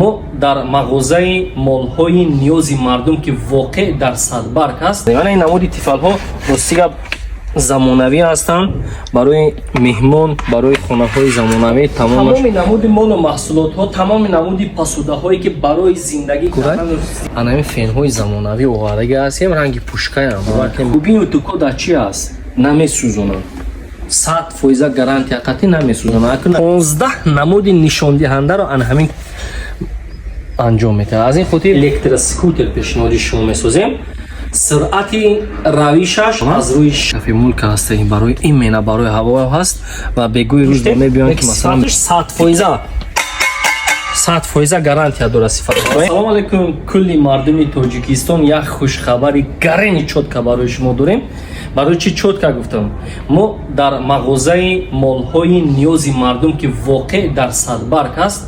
Мо дар мағозаи молҳои ниёзи мардум, ки воқеъ дар Садбарг аст. Ана ин намуди тифалҳо, рости гап, замонавӣ ҳастанд, барои меҳмон, барои хонаҳои замонавӣ. Тамоми намуди молу маҳсулотҳо, тамоми намуди посудаҳое, ки барои зиндагӣ. Анами фенҳои замонавӣ овардагӣ ҳастем, ранги пушкаям. Хубии утюгҳо дар чи аст? Намесӯзонанд, 100% гарантия қатъӣ, намесӯзонанд. 15 намуди нишондиҳандаро ана ҳамин анҷом медиҳад. Аз ин хотир электроскутер пешниҳоди шумо месозем. Суръати равишаш аз рӯи шафи мулк ҳаст, барои именно барои ҳаво ҳаст ва бегӯи рӯз мебиён, ки масалан 100%, 100% гарантия дорад сифат. Ассалому алайкум, кулли мардуми Тоҷикистон! Як хушхабари гарени чётко барои шумо дорем. Барои чӣ чётко гуфтам? Мо дар мағозаи молҳои ниёзи мардум, ки воқеъ дар Садбарг аст,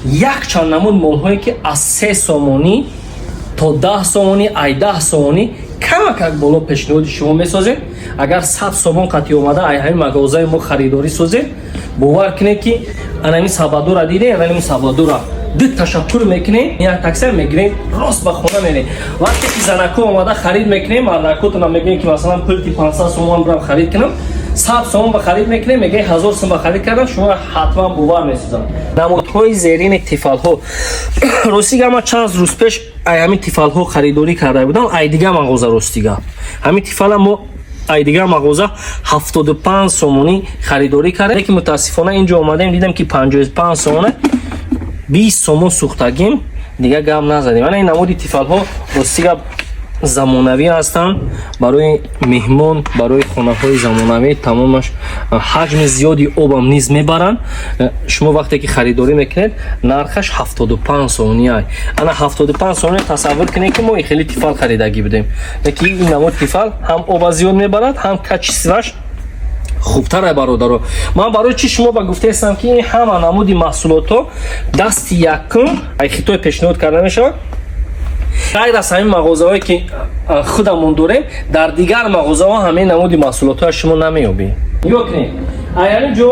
якчанд намуд молҳое, ки аз 3 сомонӣ то 10 сомонӣ, ай 10 сомонӣ камакак боло пешниҳоди шумо месозем. Агар 100 сомон қатъи омада ай ҳамин мағозаи мо харидорӣ созед, бовар кунед, ки анами сабадура дидем, анами сабадура ду ташаккур мекунем, як таксия мегирем, рост ба хона мерем. Вақте ки занако омада харид мекунем, мардакотона мегӯем, ки масалан пулти 500 сомон бурам харид кунам, 100 сомон ба харид мекунем, мегӯем 1000 сом ба харид кардам, шумо ҳатман бовар месозам. Намудҳои зерини тифалҳо. Ростига, ман чанд рӯз пеш ай ҳамин тифалҳо харидорӣ карда будам ай дига мағоза. Ростига, ҳамин тифала мо ай дигар мағоза 75 сомонӣ харидорӣ кардем, лекин мутаассифона инҷо омадем, дидем, ки 55 сомона, 20 сомон сӯхтагим, дига гап назадем. Ана ин намуди тифалҳо, ростига, замонавӣ ҳастанд, барои меҳмон, барои хонаҳои замонавӣ. Тамомаш ҳаҷми зиёди обам низ мебаранд. Шумо вақте ки харидорӣ мекунед, нархаш 75 сомонӣ ай. Ана 75 сомонӣ, тасаввур кунед, ки мо хеле тифал харидагӣ будем, лекин ин намуд тифал ҳам оба зиёд мебарад, ҳам качествоаш хубтар. Ай бародаро, ман барои чӣ шумо ба гуфтаестам, ки ин ҳама намуди маҳсулотҳо дасти якум ай Хитой пешниҳод карда мешавад. Ғайр аз ҳамин мағозаҳое, ки худамон дорем, дар дигар мағозаҳо ҳамин намуди маҳсулотҳоя шумо намеёбед. Нигоҳ кунед, ай ҳамин ҷо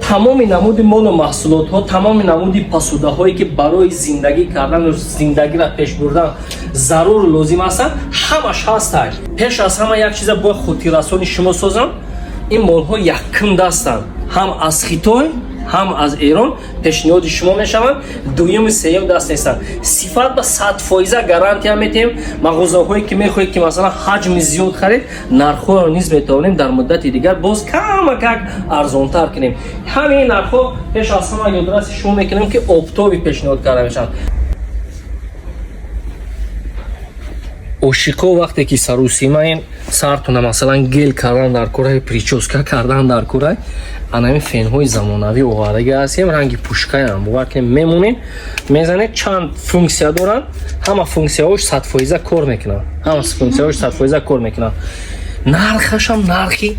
тамоми намуди молу маҳсулотҳо, тамоми намуди посудаҳое, ки барои зиндагӣ кардану зиндагиро пеш бурдан зарур лозим ҳастанд, ҳамаш ҳастай. Пеш аз ҳама як чиза бояд хотиррасони шумо созам: ин молҳо якум дастанд, ҳам аз Хитой, ҳам аз Эрон пешниҳоди шумо мешаванд, дуюми сеюм даст нестанд. Сифат ба 100% гарантия метиҳем. Мағозаҳое, ки мехоҳед, ки масалан ҳаҷми зиёд харед, нархҳоро низ метавонем дар муддати дигар боз камакак арзонтар кунем. Ҳамин нархҳо, пеш аз ҳама ёдраси шумо мекунем, ки оптовый пешниҳод карда мешаванд. Ошиқо вақте ки сарусимаин сартона, масалан, гел кардан дар кораи, причёска кардан дар кораи, анами фенҳои замонавӣ овардагӣ ҳастем, ранги пушкаям. Бовар кунем, мемонем, мезанед, чанд функсия доранд, ҳама функсияҳош 100% кор мекунанд, ҳама функсияҳош 100% кор мекунанд. Нархашам нархи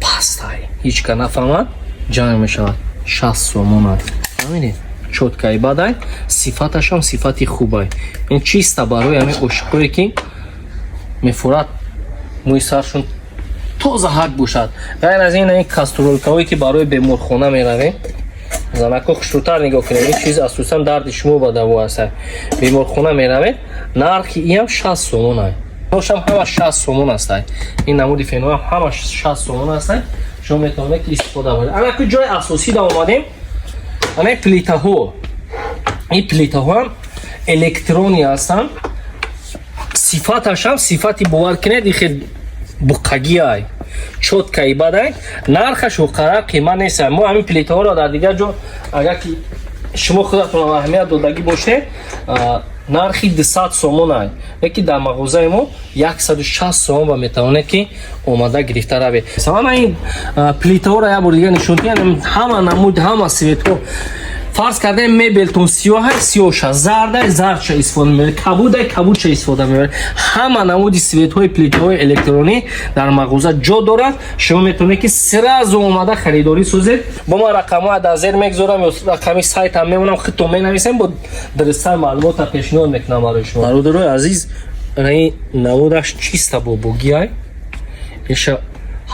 пастай, ҳеҷ ка нафаҳмад, ҷанг мешавад. 60 сомон аст, фаҳмидед? Чёткай бадай, сифаташам сифати хубай. Ин чиста барои ҳамин ошиқое, ки мефурад мӯи саршон тоза ҳак бошад. Ғайр аз ин, ин кастрюлькаҳое, ки барои беморхона меравем, занако, хушрӯтар нигоҳ кунед, ин чиз асосан дарди шумо ба даво аст. Беморхона меравед, нархи иам 60 сомон ай. Ошам ҳама 60 сомон астай. Ин намуди фенҳоам ҳама 60 сомон астай. Шумо метавонед, ки истифода баред. Ана ку ҷои асосӣ да омадем. Ана плитаҳо, ин плитаҳоам электронӣ ҳастанд. Сифаташам сифати, бовар кунед, и хел буқагиай, чёткаи бадай, нархаш уқадар қимат нест. Мо ҳамин плитаҳоро дар дигар ҷо, агар ки шумо худатон аҳамият додагӣ бошед, нархи 200 сомон ай, лекин дар мағозаи мо 160 сомон ба метавонед, ки омада гирифта равед. Масалан, ин плитаҳоро як бор дига нишон диҳам. Ҳама намуд, ҳама цветҳо. Фарз кардаем, мебелтон сиёҳай, сиёҳша, зардай, зардша истифода мебаред, кабудай, кабудша истифода мебаред. Ҳама намуди цветҳои плитаҳои электронӣ дар мағоза ҷо дорад. Шумо метавонед, ки сразу омада харидорӣ созед. Бо ман рақамҳоя дар зер мегузорам ё рақами сайтам мемонам, худтон менависем, бо дурусттар маълумота пешниҳод мекунам барои шумо. Бародарои азиз, ин намудаш чиста бобогиай, иша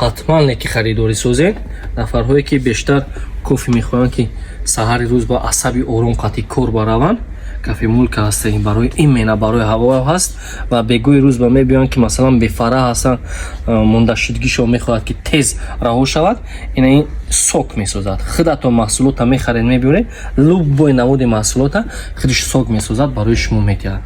ҳатман ки харидорӣ созед. Нафарҳое, ки бештар кофе мехоҳанд, ки Саҳари рӯз ба асаби ором қатъи кор бараванд, кофемолка ҳаста. Ин барои именно барои ҳаво ҳаст. Ва бегоҳи рӯз ба мебиёянд, ки масалан бефара ҳастанд, мондашудгишон мехоҳад, ки тез раҳо шавад. Ина ин сок месозад. Худатон маҳсулота мехаред, мебиёред, любой намуди маҳсулота худиш сок месозад, барои шумо медиҳад.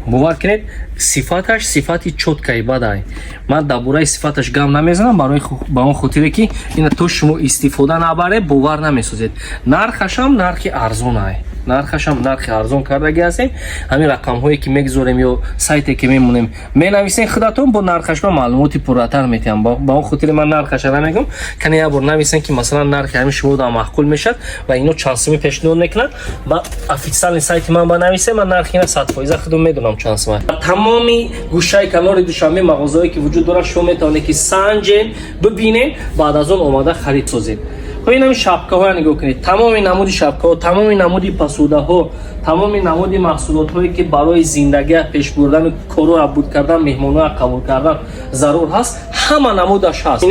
Бовар кунед, сифаташ сифати чёткий бадай. Ман дар бораи сифаташ гап намезанам, барои ба он хотире ки ина то шумо истифода набаред, бовар намесозед. Нархашам нархи арзонай, нархашам нархи арзон кардаги ҳастем. Ҳамин рақамҳое ки мегузорем ё сайте ки мемонем, менависем худатон, бо нархаш ба маълумоти пурратар метиҳам. Ба он хотире ман нархаша намегӯм. Кане як бор нависем, ки масалан нархи ҳамин шумо да маъқул мешавад ва ино чанд сумӣ пешниҳод мекунанд. Ба официальный сайти ман ба нависем, ман нархи ина 100% худум медонам чанд сума. Тамоми гӯшаи канори Душанбе мағозаҳое ки вуҷуд дорад, шумо метавонед, ки санҷен, бибинед, баъд аз он омада харид созед. Хоб, ин ҳамин шапкаҳоя нигоҳ кунед. Тамоми намуди шапкаҳо, тамоми намуди посудаҳо, тамоми намуди маҳсулотҳое, ки барои зиндагия пеш бурдану корро абуд кардан, меҳмонҳоя қабул кардан зарур ҳаст, ҳама намудаш ҳаст.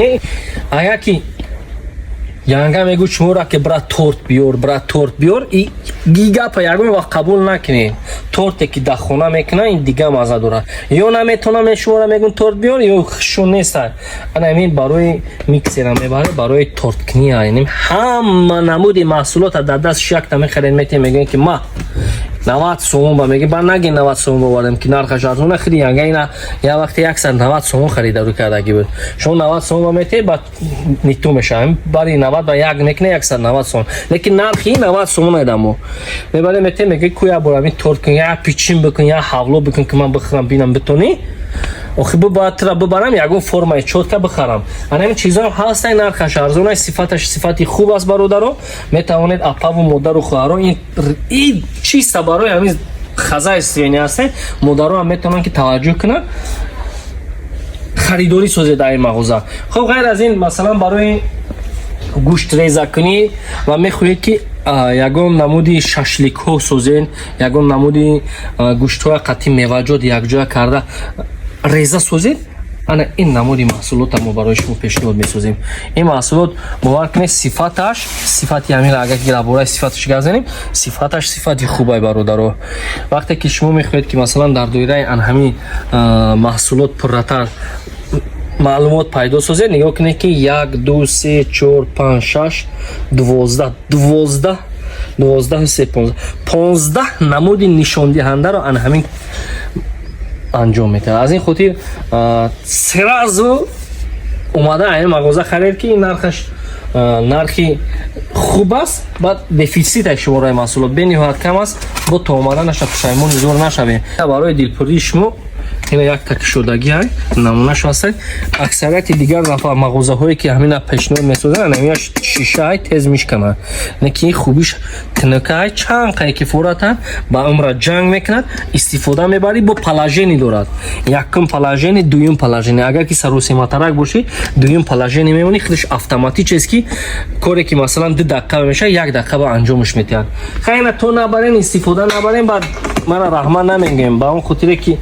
Агар ки янга мегӯ шуморо, ки брат, торт биёр, брат, торт биёр, и гапа ягон вақт қабул накунед. Торте ки дар хона мекунад, ин дига маза дорад. Ё наметонам, шуморо мегӯн торт биёр, ё хушон нестад. Ана ҳамин барои миксера мебаред, барои торткунӣ. Ҳама намуди маҳсулота дар дастш якта мехаред, метем, мегӯем, ки ма 90 сомон ба меги, ба наги 90 сомон бовардем, ки нархаш арзона. Хиди янга ина як вақте 190 сомон харидарӯ кардагӣ буд. Шумо 90 сомон ба метед, ба ниту мешавем, бари 90 ба як мекуне 190 сомон, лекин нархи 90 сомон айдамо мебарем, метем, меги ку як бор ҳамин торт кун, як пичин бикун, як ҳавло бикун, ки ман бихӯрам, бинам битонӣ. Охи бояд тура бибарам, ягон формаи чётка бихарам. Ана ҳамин чизоам ҳастай, нархаш арзонай, сифаташ сифати хуб аст. Бародаро, метавонед, апаву модару хоҳаро, ин чиста барои ҳамин хозяйственный ҳастай, модароам метавонанд, ки таваҷҷӯҳ кунанд, харидорӣ созед дар ин мағоза. Хоб, ғайр аз ин, масалан, барои гӯштрезакунӣ ва мехоҳед, ки ягон намуди шашликҳо созен, ягон намуди гӯштҳоя қатъи меваҷот якҷоя карда реза созед, ана ин намуди маҳсулота мо барои шумо пешниҳод месозем. Ин маҳсулот, бовар кунед, сифаташ сифати ҳамин. Агар ки дар бораи сифаташ гап занем, сифаташ сифати хубай, бародаро. Вақте ки шумо мехоҳед, ки масалан дар доираи ан ҳамин маҳсулот пурратар маълумот пайдо созед, нигоҳ кунед, ки як, ду, се, чор, панҷ, шаш, 12, 12, 12, се, 15, 15 намуди нишондиҳандаро ана ҳамин анҷом медиҳад. Аз ин хотир сразу омада ин мағоза харед, ки ин нархаш нархи хуб аст. Баъд дефитситаш шумораи маҳсулот бениҳоят кам аст, бо то омаданаша пушаймон зор нашавем. Барои дилпурии шумо ина як такшудагӣ ҳай намунаш ҳастад. Аксарияти дигар нафар мағозаҳое, ки ҳамина пешниҳод месозанд, ҳаминаш шишаҳай, тез мешканад. Не ки ин хубиш тинукаҳай, чанд қае ки форатан ба умра ҷанг мекунад, истифода мебарӣ. Бо положение дорад: якум положение, дуюм положение. Агар ки саросематарак бошӣ, дуюм положение мемонӣ, худаш автоматически коре ки масалан 2 дақиқа мешавад, як дақиқа ба анҷомаш метиҳад. Хайна то набарен, истифода набарен, баъд мара раҳмат намегӯем. Ба он хотире ки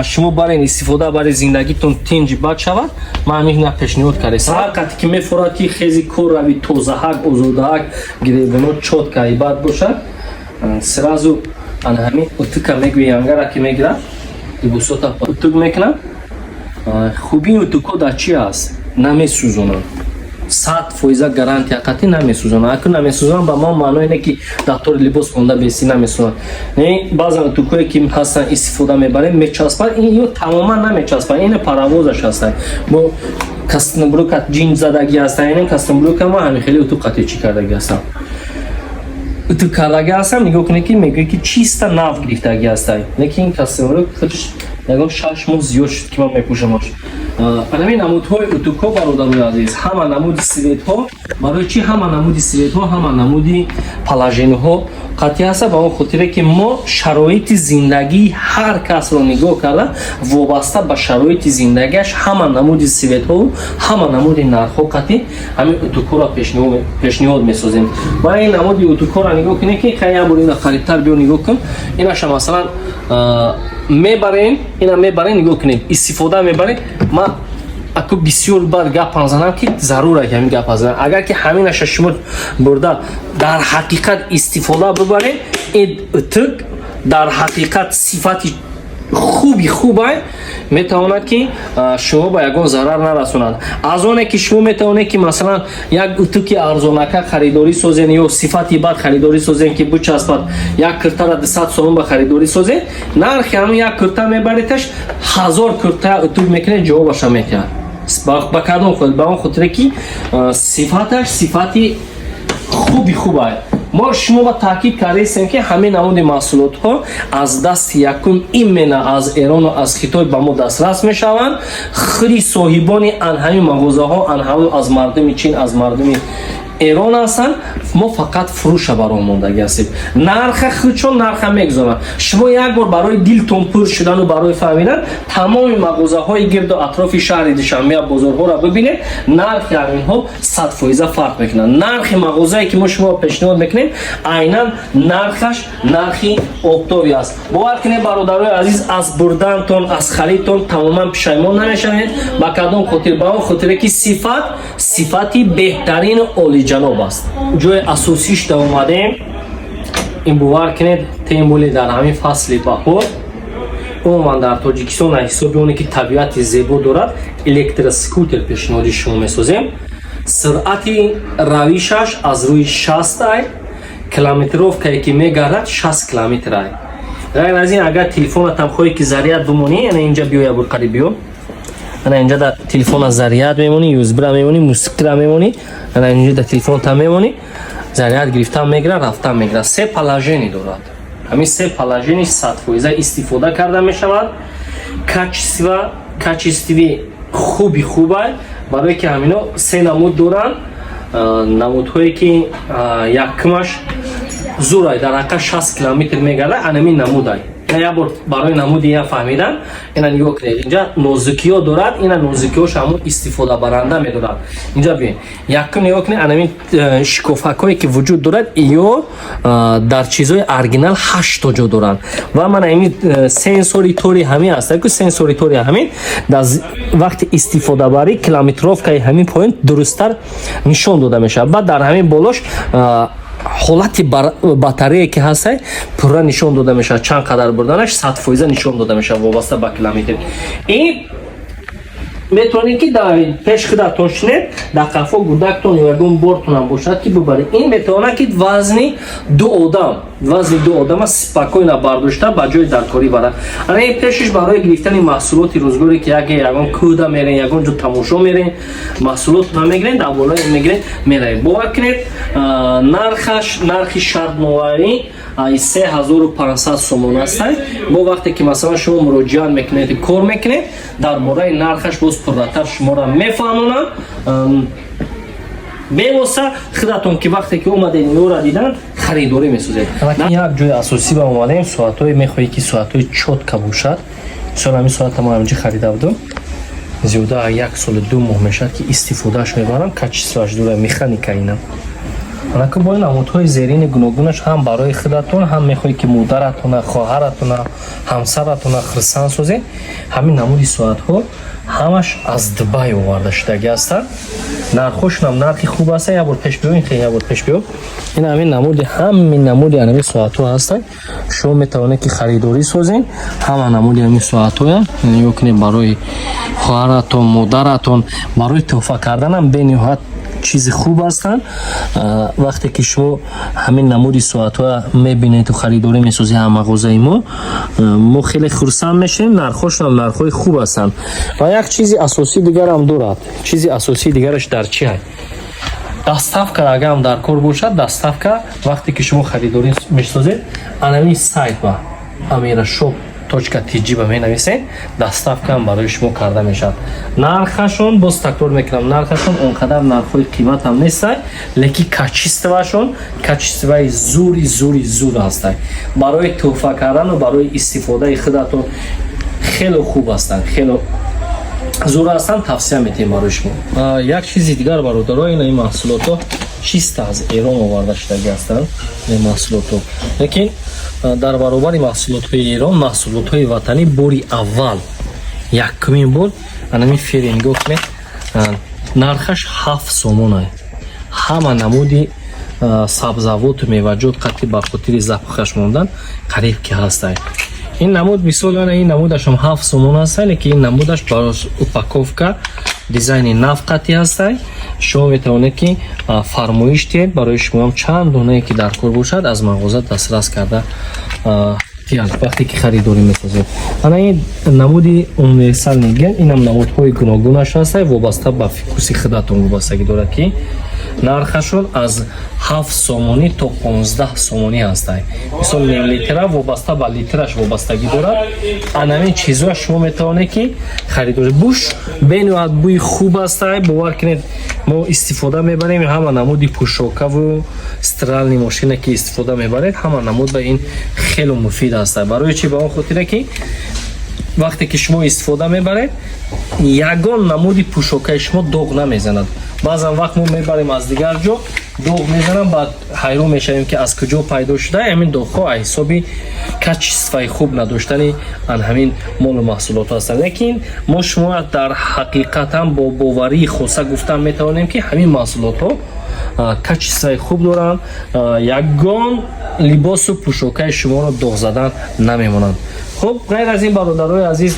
шумо барен, истифода бари, зиндагитон тинҷ бад шавад, ман ҳамин пешниҳод кардем. Ҳар қати ки мефорад, ки хези кор рави, тозаҳак, озодаҳак, гиребоно чётко бад бошад, сразу ана ҳамин утюка мегӯи, янгара ки мегирад, либосота утюг мекунад. Хубии утюгҳо дар чи аст? Намесӯзонанд, 100% гарантия қатъӣ намесӯзонанд. Акун намесӯзонанд ба мо маъно ине, ки дар тори либос монда беси намесӯзонанд. Не, баъзан утюгҳое ки ҳастанд, истифода мебарем, мечаспанд, ин ё тамоман намечаспанд. Ин паровозаш ҳастанд, бо костюм-брюка ҷинҷ задагӣ ҳастанд. Ин костюм-брюка ма ҳамин хеле утюг қатъи чӣ кардагӣ ҳастам, утюг кардагӣ ҳастам. Нигоҳ кунед, ки мегӯяд, ки чиста нав гирифтагӣ ҳастай, лекин ин костюм-брюк худаш ягон 6 моҳ зиёд шуд, ки ман мепӯшамаш. Ҳамин намудҳои утюгҳо, бародарои азиз, ҳама намуди цветҳо. Барои чӣ ҳама намуди цветҳо, ҳама намуди положениҳо қатъӣ ҳаста? Ба он хотире ки мо шароити зиндагии ҳар касро нигоҳ карда, вобаста ба шароити зиндагиаш ҳама намуди цветҳо, ҳама намуди нархҳо қатъӣ ҳамин утюгҳоро пешниҳод месозем. Ва ин намуди утюгҳоро нигоҳ кунед, ки хай як бор ина қарибтар биё, нигоҳ кун. Инаша масалан мебарем, ина мебарем, нигоҳ кунед, истифода мебарем. Ман Аку бисёр бад гапам занам, ки зарур ки ҳамин гапа занам. Агар ки ҳаминаша шумо бурда, дар ҳақиқат истифода бибаред, ин утюг дар ҳақиқат сифати хуби хубай, метавонад, ки шумо ба ягон зарар нарасонад. Аз оне ки шумо метавонед, ки масалан як утюг и арзонака харидорӣ созен ё сифати бад харидорӣ созен, ки бичаспад, як киртара 200 сомон ба харидорӣ созен, нархи ҳамин як кирта мебариташ, 1000 кирта утюг мекунед, ҷавобаша метиҳад. Ба кадом худ? Ба он хотире, ки сифаташ сифати хуби хубай. Мо шумо ба таъкид кардаистем, ки ҳамин намуди маҳсулотҳо аз дасти якум именно аз Эрону аз Хитой ба мо дастрас мешаванд. Худи соҳибони ан ҳамин мағозаҳо ан ҳамин аз мардуми Чин, аз мардуми Эрон ҳастанд. Мо фақат фурӯша барон мондагӣ ҳастем. Нарха худшон нарха мегузоранд. Шумо як бор барои дилтон пур шудану барои фаҳмидан тамоми мағозаҳои гирду атрофи шаҳри Душанбеа, бозорҳоро бибинед. Нархи ҳаминҳо 100% фарқ мекунад. Нархи мағозае, ки мо шумо пешниҳод мекунем, айнан нархаш нархи оптовый аст. Бовар кунед, бародарои азиз, аз бурдантон, аз харидтон тамоман пушаймон намешавед. Ба кадом хотир? Ба он хотире, ки сифат сифати беҳтарину олиҷаноб аст. Ҷои асосиш да омадем. Ин, бовар кунед, тем более дар ҳамин фасли баҳор, умуман дар Тоҷикистон, аз ҳисоби оне ки табиати зебо дорад, электроскутер пешниҳоди шумо месозем. Суръати равишаш аз рӯи 60 ай, километровка е ки мегардад, 60 километр ай. Ғайр аз ин, агар телефонатам хоҳӣ, ки заряд бимонӣ, ана инҷа биё, як бор қариб биё. Ана инҷа дар телефона заряд мемонӣ, USB ра мемонӣ, мусиқира мемонӣ, ана инҷа дар телефонта мемонӣ, заряд гирифтан мегирад, рафтан мегирад. Се положение дорад. Ҳамин се положение 100% истифода карда мешавад. Качество и хуби хубай, барое ки ҳамино се намуд доранд. Намудҳое ки якумаш зурай, дар ҳақиқат 60 километр мегардад, анамин намудай. Ина як бор барои намуди я фаҳмидан, ина нигоҳ кунед, инҷа нозукиҳо дорад. Ина нозукиҳош ҳамун истифодабаранда медорад. Инҷа бибин, якум нигоҳ кунед, анамин шикофакҳое ки вуҷуд дорад, ё дар чизҳои оригинал ҳашто ҷо доранд. Ва мана ин сенсори тори ҳамин аст ку, сенсори тори ҳамин дар вақти истифодабарӣ километровка и ҳамин поин дурусттар нишон дода мешавад. Баъд дар ҳамин болош ҳолати батарея ки ҳастай, пурра нишон дода мешавад. Чанд қадар бурданаш 100% нишон дода мешавад, вобаста ба километр. Ин метавонед, ки дар пеш худатон шинед, дар қафо гудактон ё ягон бортонам бошад, ки бибаред. Ин метавонад, ки вазни ду одама спокойно бардошта, ба ҷои даркорӣ барад. Ана ин пешиш барои гирифтани маҳсулоти рӯзгоре, ки яке ягон кӯда мерен, ягон ҷо тамошо мерен, маҳсулотона мегирен, дар болои мегирен, меравед. Бовар кунед, нархаш нархи шартноварӣ 3500 сомон ҳастай. Бо вақте ки масалан шумо муроҷиат мекунед, кор мекунед, дар бораи нархаш боз пурратар шуморо мефаҳмонам. Бевоса худатон ки вақте ки омадед, инора дидан, харидорӣ месозед. Як ҷои асосӣ ба омадем. Соатҳое мехоҳӣ, ки соатҳои чётко бошад. Мисол, ҳамин соата мо ҳаминҷа харида будам, зиёда як соли 2 моҳ мешавад, ки истифодааш мебарам. Качество аш дура, механика ина. Анаку бо намудҳои зерини гуногунаш ҳам барои худатон, ҳам мехоҳед, ки модаратона, хоҳаратона, ҳамсаратона хурсанд созед. Ҳамин намуди соатҳо ҳамаш аз Дубай оварда шудагӣ ҳастанд. Нархҳошонам нархи хуб аст. Як бор пеш биё, ин як бор пеш биё. Ин ҳамин намуди, ҳамин намуди ҳамин соатҳо ҳастанд. Шумо метавонед, ки харидорӣ созед ҳама намуди ҳамин соатҳоя. Нигоҳ кунед, барои хоҳаратон, модаратон, барои тӯҳфа карданам бениҳоят чизи хуб ҳастанд. Вақте ки шумо ҳамин намуди соатҳоя мебинеду харидорӣ месозед ҳам мағозаи мо, мо хеле хурсанд мешавем. Нархҳошонам нархҳои хуб ҳастанд. Ва як чизи асосии дигарам дорад. Чизи асосии дигараш дар чи ҳаст? Доставка агарам дар кор бошад, доставка вақте ки шумо харидорӣ месозед, анамин сайт ба amirashop.tj ба менависед, доставка ам барои шумо карда мешавад. Нархашон, боз такрор мекунам, нархашон он қадар нархҳои қиматам нестай, лекин качество ашон качество и зури зури зур ҳастай. Барои тӯҳфа кардану барои истифодаи худатон хеле хуб ҳастанд, хеле зур ҳастанд. Тавсия метиҳем барои шумо. Як чизи дигар, бародаро, ин маҳсулотҳо чиста аз Эрон оварда шудагӣ ҳастанд, ин маҳсулотҳо. Лекин дар баробари маҳсулотҳои Эрон, маҳсулотҳои ватанӣ бори аввал, якумин бор Анами Фери нигоҳ кунед, нархаш 7 сомонай. Ҳама намуди сабзавоту меваҷот қатъи ба хотири запахаш мондан қариб ки ҳастай. Ин намуд, мисол, ана ин намудашам 7 сомон ҳастай, лекин ин намудаш барои упаковка, дизайни нав қатъи ҳастай. Шумо метавонед, ки фармоиш диҳед, барои шумоам чанд донае ки дар кор бошад, аз мағоза дастрас карда диҳанд, вақте ки харидорӣ месозед. Ана ин намуди универсальный гель, инам намудҳои гуногунаш ҳастай, вобаста ба вкуси худатон вобастагӣ дорад, ки нархашон аз 7 сомонӣ то 15 сомонӣ ҳастай. Мисол, ним литра, вобаста ба литраш вобастагӣ дорад. Анамин чизҳоя шумо метавонед, ки харидорӣ. Буш бениҳоят бӯи хуб ҳастай, бовар кунед, мо истифода мебарем. Ҳама намуди пӯшокаву стиральный мошина ки истифода мебаред, ҳама намуд ба ин хело муфид ҳастай. Барои чи? Ба он хотире ки вақте ки шумо истифода мебаред, ягон намуди пӯшокаи шумо доғ намезанад. Баъзан вақт мо мебарем аз дигар ҷо, доғ мезанам, баъд ҳайрон мешавем, ки аз куҷо пайдо шуда. Ҳамин доғҳо аз ҳисоби качествои хуб надоштани ан ҳамин молу маҳсулотҳо ҳастанд. Лекин мо шумо дар ҳақиқатан бо боварии хоса гуфтан метавонем, ки ҳамин маҳсулотҳо качествои хуб доранд, ягон либосу пӯшокаи шуморо доғ задан намемонанд. Хуб, ғайр аз ин, бародарои азиз,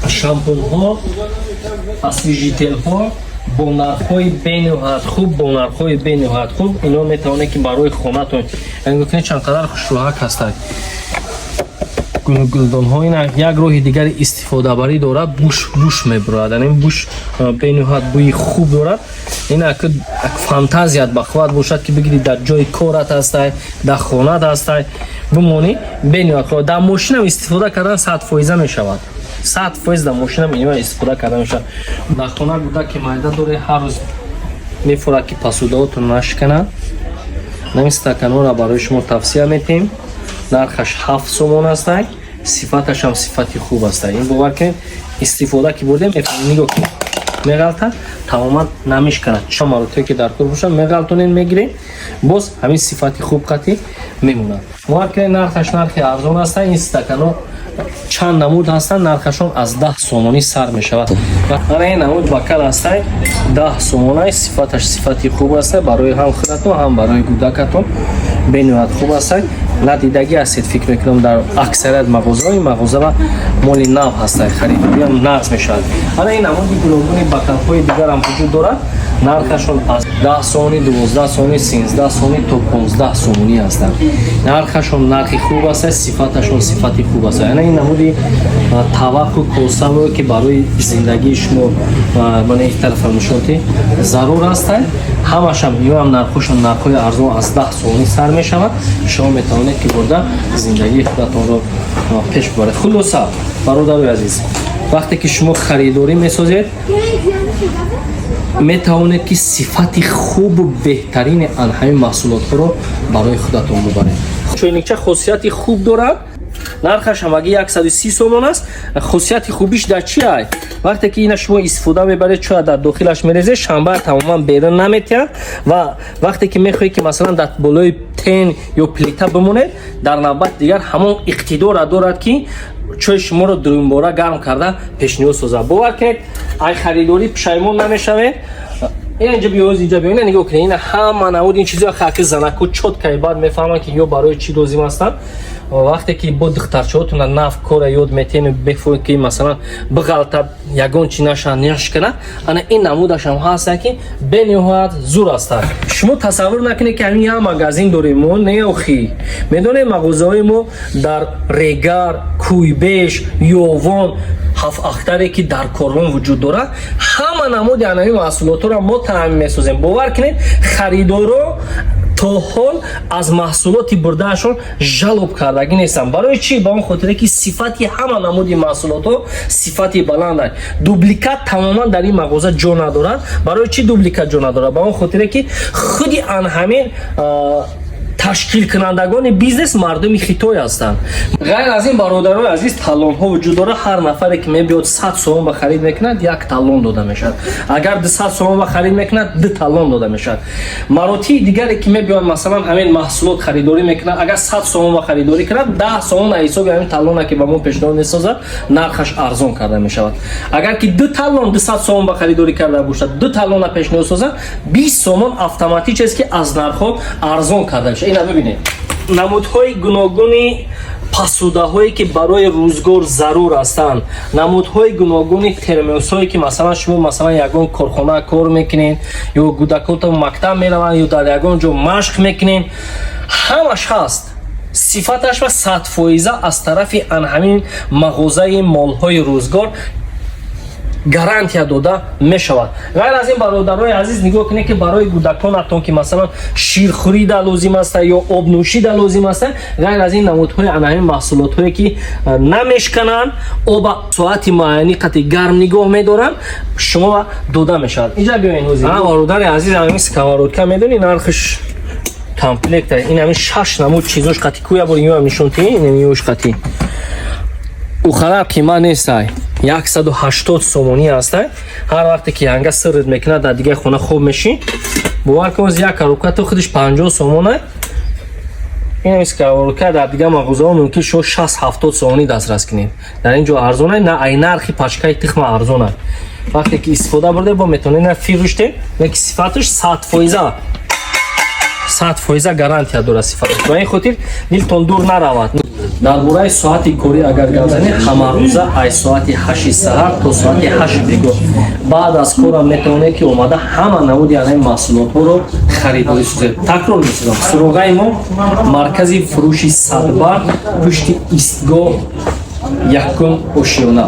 шампунҳо, освежительҳо бо нархҳои бениҳоят хуб, бо нархҳои бениҳоят хуб. Ино метавонед, ки барои хонатон, нигоҳ кунед, чанд қадар хушрӯҳак ҳастанд гулдонҳо. Ина як роҳи дигари истифодабарӣ дорад, буш мебурад. Ин буш бениҳоят бӯи хуб дорад. Ин ак фантазият бахват бошад, ки бигирӣ, дар ҷои корат ҳастай, дар хонат ҳастай, бимонӣ, бениҳоят хуб. Дар мошинам истифода кардан 100% мешавад, 100% дар мошинам ино истифода карда мешавад. Дар хона гудаки майда доред, ҳар рӯз мефурад, ки посудаотон нашиканад. Нами стаканҳоро барои шумо тавсия метиҳем. Нархаш 7 сомон ҳастай, сифаташам сифати хуб ҳастай. Ин, бовар кунед, истифода ки бурдем, мефаҳмед. Нигоҳ кунед, меғалтад, тамоман намешканад. Чанд маротибе ки дар кор бошад, меғалтонед, мегиред, боз ҳамин сифати хуб қатъӣ мемонад. Бовар кунед, нархаш нархи арзон ҳастай. Ин стаканҳо чанд намуд ҳастанд, нархашон аз 10 сомонӣ сар мешавад. Ана ин намуд бокал ҳастай, 10 сомонай, сифаташ сифати хуб ҳастай, барои ҳам худатон, ҳам барои кӯдакатон бениҳоят хуб ҳастай. Надидагӣ ҳастед, фикр мекунам, дар аксарият мағозаҳо. Ин мағоза моли нав ҳастай, харидориам нағз мешавад. Ана ин намуди гуногуни бокалҳои дигарам вуҷуд дорад, нархашон аз 10 сомонӣ, 12 сомонӣ, 13 сомонӣ то 15 сомонӣ ҳастанд. Нархашон нархи хуб аст, сифаташон сифати хуб аст. Ана ин намуди табақу косаво, ки барои зиндагии шумо, мана ин тарафа нишонти, зарур ҳастанд, ҳамашам иёам нархошон нархҳои арзон, аз 10 сомонӣ сар мешавад. Шумо метавонед, ки бурда зиндагии худатонро пеш бибаред. Хулоса, бародарои азиз, вақте ки шумо харидорӣ месозед, метавонед, ки сифати хубу беҳтарини ан ҳамин маҳсулотҳоро барои худатон бубаред. Чойникча хосияти хуб дорад, нархаш ҳамагӣ 130 сомон аст. Хосияти хубиш дар чи ай? Вақте ки ина шумо истифода мебаред, чоя дар дохилаш мерезед, шанба тамоман берун наметиҳад. Ва вақте ки мехоҳед, ки масалан дар болои тен ё плита бимонед, дар навбат дигар ҳамон иқтидора дорад, ки чои шуморо дуюмбора гарм карда пешниҳод созад. Бовар кунед, ай харидорӣ пушаймон намешавед. Инҷа биёз, инҷа биё, ина нигоҳ кунед, ина ҳама намуд ин чизҳо хаки занаку чёткай баъд мефаҳманд, ки ё барои чӣ лозим ҳастанд. Вақте ки бо духтарчаҳотона нав кора ёд метиҳен, бефоҳед, ки масалан биғалтад, ягон чи наша, нашкана. Ана ин намудашам ҳаста, ки бениҳоят зур ҳастанд. Шумо тасаввур накунед, ки ҳамин як магазин дорем мо. Не, охи, медонед, мағозаҳои мо дар Регар, Кӯйбеш, Ёвон, ҳафт ахтаре, ки дар корвон вуҷуд дорад, ҳама намуди анави маҳсулотҳоро мо таъмин месозем. Бовар кунед, харидоро то ҳол аз маҳсулоти бурдаашон жалоб кардагӣ нестанд. Барои чӣ? Ба он хотире ки сифати ҳама намуди маҳсулотҳо сифати баланд. Дубликат тамоман дар ин мағоза ҷо надорад. Барои чӣ дубликат ҷо надорад? Ба он хотире ки худи ан ҳамин Ташкилкунандагони бизнес мардуми Хитой ҳастанд. Ғайр аз ин, бародарои азиз, талонҳо вуҷуд дорад. Ҳар нафаре ки мебиёд, 100 сомон ба харид мекунад, як талон дода мешавад. Агар 200 сомон ба харид мекунад, ду талон дода мешавад. Маротии дигаре ки мебиёд, масалан, ҳамин маҳсулот харидорӣ мекунад, агар 100 сомон ба харидорӣ кунад, 10 сомон аз ҳисоби ҳамин талона, ки ба мо пешниҳод месозад, нархаш арзон карда мешавад. Агар ки ду талон 200 сомон ба харидорӣ карда бошад, ду талона пешниҳод созад, 20 сомон автоматически аз нархҳо арзон карда мешавад. Ина бибинед, намудҳои гуногуни посудаҳое, ки барои рӯзгор зарур ҳастанд, намудҳои гуногуни термосҳое, ки масалан шумо, масалан, ягон корхона кор мекунед ё кӯдакотон мактаб мераванд ё дар ягон ҷо машқ мекунед, ҳамаш ҳаст. Сифаташ ва 100% аз тарафи ан ҳамин мағозаи молҳои рӯзгор гарантия дода мешавад. Ғайр аз ин, бародарои азиз, нигоҳ кунед, ки барои кӯдаконатон, ки масалан ширхӯрида лозим аста ё обнӯшида лозим аста, ғайр аз ин намудҳои анаҳамин маҳсулотҳое, ки намешкананд, оба соати муайяни қати гарм нигоҳ медоранд, шумо дода мешавад. Инҷа биёен ҳозир, бародари азиз, ҳамин сковородка, медонӣ, нархиш комплекта, ин ҳамин шаш намуд чизош қати куя бор ёам нишон тиҳ, ин ёш қати ухалар қимат нестай, 180 сомонӣ ҳастай. Ҳар вақте ки янга сиррит мекунад, дар дигар хона хоб мешӣ, бовар кун, як коробка то худиш 50 сомона. Ин сковородка дар дигар мағозаҳо мумкин шумо 60-70 сомонӣ дастрас кунед, дар ин ҷо арзона. На ай нархи пачкаи тухма арзона. Вақте ки истифода бурде, бо метавонед на фирӯште, леки сифаташ 100%, 100% гарантия дорад сифаташ. Ба ин хотир дилтон дур наравад. Дар бораи соати корӣ агар гап занем, ҳамарӯза аз соати 8 саҳар то соати 8 бегоҳ. Баъд аз корам метавонед, ки омада ҳама намуди анаи маҳсулотҳоро харидорӣ созед. Такрор месозам, суроғаи мо: маркази фурӯши Садбар, пушти истгоҳ, якум ошёна.